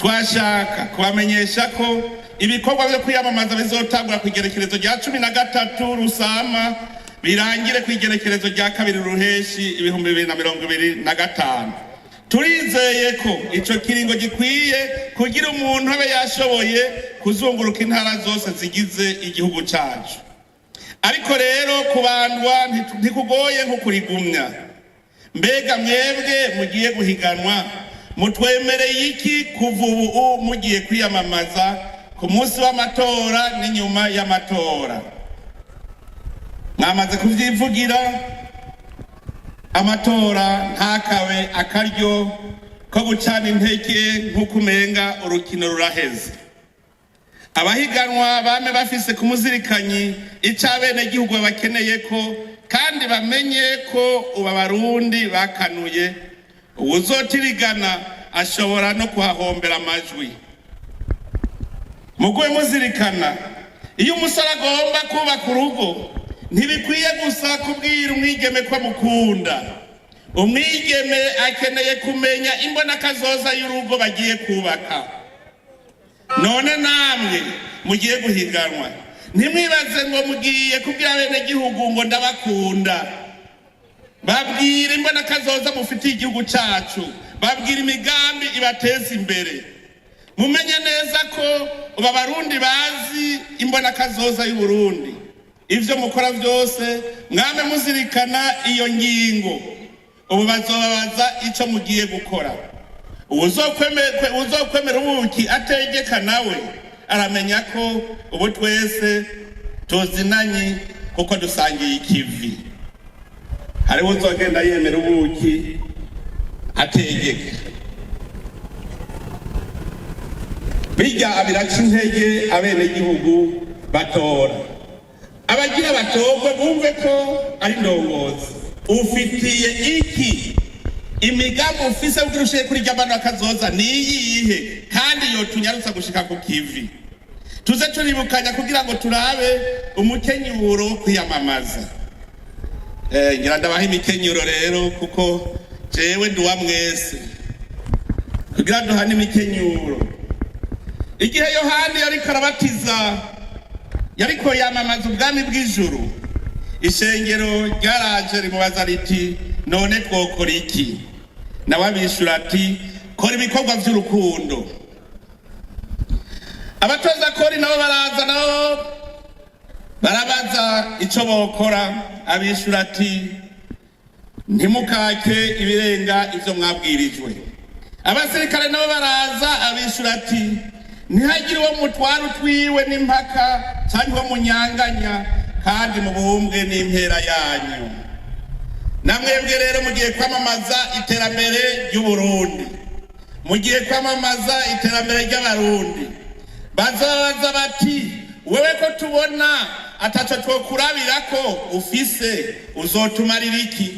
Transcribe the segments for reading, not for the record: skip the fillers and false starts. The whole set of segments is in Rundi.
Twashaka kubamenyesha ko ibikorwa byo kwiyamamaza bizotangura ku igerekerezo rya 13 Rusama, birangire ku igerekerezo rya 2 Ruheshi 2025. Turizeye ko ico kiringo gikwiye kugira umuntu abe yashoboye kuzunguruka intara zose zigize igihugu cacu. Ariko rero kubandwa ntikugoye nko kurigumya. Mbega mwebwe mugiye guhiganwa, mutwemereye iki kuva ubu mugiye kwiyamamaza, ku munsi w'amatora n'inyuma y'amatora? Mwamaze kuvyivugira. Amatora ntakabe akaryo ko gucana intege nk'uko umenga urukino ruraheze. Abahiganwa bame bafise ku muzirikanyi ico abenegihugu babakeneye ko, kandi bamenye ko ubu Abarundi bakanuye. Uwuzotirigana ashobora no kuhahombera amajwi. Mugume muzirikana: iyo umusore agomba kubaka urugo, ntibikwiye gusa kubwira umwigeme ko amukunda. Umwigeme akeneye kumenya imbonakazoza y'urugo bagiye kubaka. None namwe mugiye guhiganwa, ntimwibaze ngo mugiye kubwira abenegihugu ngo "Ndabakunda". Babwira imbonakazoza mufitiye igihugu cacu, babwira imigambi ibateza imbere. Mumenye neza ko ubu Abarundi bazi imbonakazoza y'Uburundi. Ivyo mukora vyose, mwame muzirikana iyo ngingo. Ubu bazobabaza ico mugiye gukora. Uwuzokwemera ubuki ategeka nawe aramenya ko ubu twese tuzinanye kuko dusangiye ikivi. Hariho uzogenda yemera ubuki ategeka, bijya biraca intege abenegihugu batora. Abagira batorwe bumve ko ari ndongozi. Ufitiye iki imigambi ufise kugira ushire kuri rya mbano kazoza niyihe, kandi yotunyarutsa gushika ku kivi? Tuze turibukanya kugira ngo turabe umukenyuro wo kwiyamamaza. Ngira ndabaha imikenyuro rero, kuko jewe ndi uwa mwese, kugira duhane imikenyuro. Igihe Yohani yariko arabatiza, yariko yamamaza ubwami bw'ijuru, ishengero ryaraje rimubaza riti: "None twokora iki?" Nawe abishura ati: "Kora ibikorwa vy'urukundo." Abatoza kori nabo baraza, nabo barabaza ico bokora. Abishura ati: "Ntimukake ibirenga ivyo mwabwirijwe." Abasirikare nabo baraza. Abishura ati: "Ntihagire uwo mutwara utwiwe n'impaka canke uwo munyanganya, kandi mubumbwe n'impera yanyu." Namwebwe rero mugiye kwamamaza iterambere ry'Uburundi, mugiye kwamamaza iterambere ry'Abarundi. Bazabaza bati: "Wewe ko tubona ataco twokurabirako ufise, uzotumarira iki?"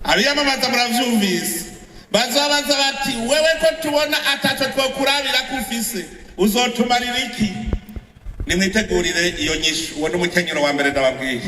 Abiyamamaza muravyumvise. Bazabaza bati: "Wewe ko tubona ataco twokurabirako ufise, uzotumarira iki?" Nimwitegurire iyo nyishu. Uwo ni umukenyero wa mbere ndababwiye.